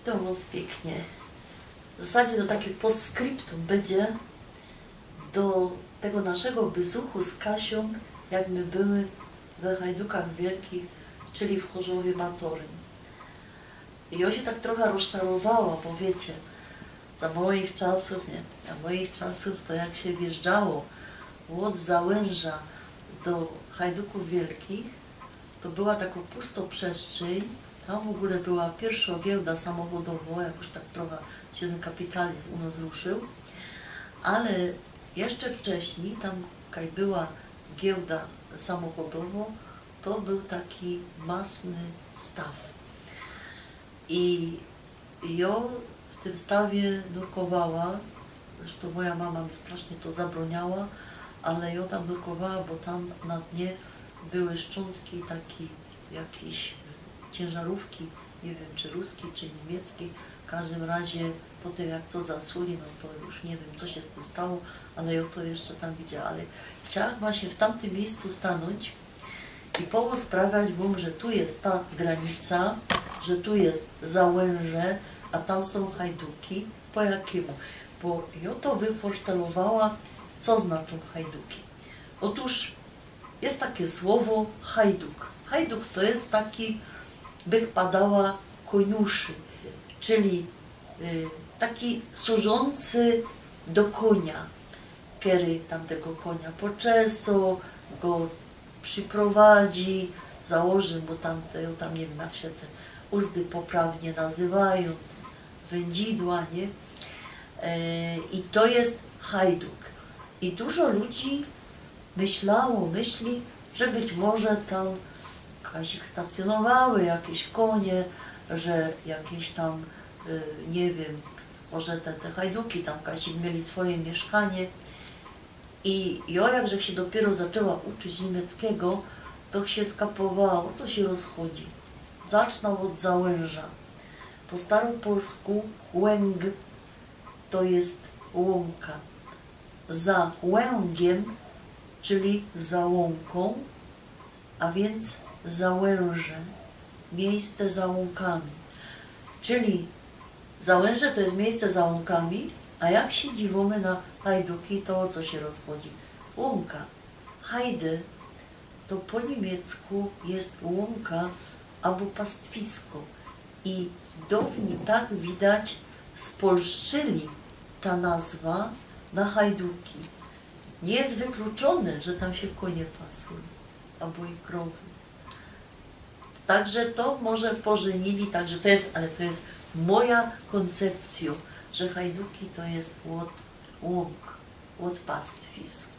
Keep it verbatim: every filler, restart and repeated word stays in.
Witōm wos piyknie. W zasadzie to take postscriptum bydzie do tego naszego byzuchu z Kasiōm, jak my były we Hajdukach Wielkich, czyli w Chorzowie Batorym. I jŏ sie tak trocha rozczarowała, bo wiycie, za moich czasōw, nie? Za moich czasōw to jak sie wjeżdżało ôd Załynża do Hajdukōw Wielkich, to była takŏ pusto przestrzyń. Tam w ôgōle była piyrwszŏ giełda samochodowŏ, jak już tak trocha sie tyn kapitalizm u nos ruszył. Ale jeszcze wcześnij, tam kaj była giełda samochodowŏ, to bōł taki masny staw. I jŏ w tym stawie nurkowała, zresztōm moja mama mi strasznie to zabrōniała, ale jŏ tam nurkowała, bo tam na dnie były szczątki takiej jakiejś ciynżarōwki, niy wiym, czy ruskij, czy niymieckiej. W kożdym razie po tym, jak to zasuli, no to już niy wiym, co sie z tym stało, ale jŏ to jeszcze tam widziała. Ale chciała chyba sie w tamtym miyjscu stanōńć i pogōdać wōm, że tu je ta granica, że tu je Załynże, a tam sōm Hajduki. Po jakiymu? Bo jŏ to wyfosztelowała, co znaczōm Hajduki. Ôtōż je take słowo Hajduk. Hajduk to je taki, bych padała, kōniuszy, czyli y, taki służōncy do kōnia, kery tamtego kōnia poczesŏ, go prziprowadzi, założy mu tamte, jŏ tam niy wiym, jak sie te uzdy poprawnie nazywajōm, wyndzidła, nie? E, I to je Hajduk. I dużo ludzi myślało, myśli, że być może tam kasik stacjōnowały jakeś kōnie, że jakeś tam, y, niy wiym, może te, te Hajduki tam kasik mieli swoje miyszkanie. I jŏ, jak żech sie dopiyro zaczła uczyć niymieckigo, to sie skapowała, ô co sie rozchodzi. Zacznã ôd Załynża. Po staropolsku łęg to je łōnka. Za łęgiym, czyli za łōnkōm, a wiync Załynże, miyjsce za łōnkami. Czyli Załynże to je miyjsce za łōnkami, a jak sie dziwōmy na Hajduki, to ô co sie rozchodzi? Łōnka. Heide to po niymiecku je łōnka abo pastwisko. I downij, tak widać, spolszczyli ta nazwa na Hajduki. Niy je wykluczōne, że tam sie kōnie pasły abo i krowy. Także to może porzynili, także to je, ale to je moja kōncepcjŏ, że Hajduki to je ôd łōnk, ôd pastwisk.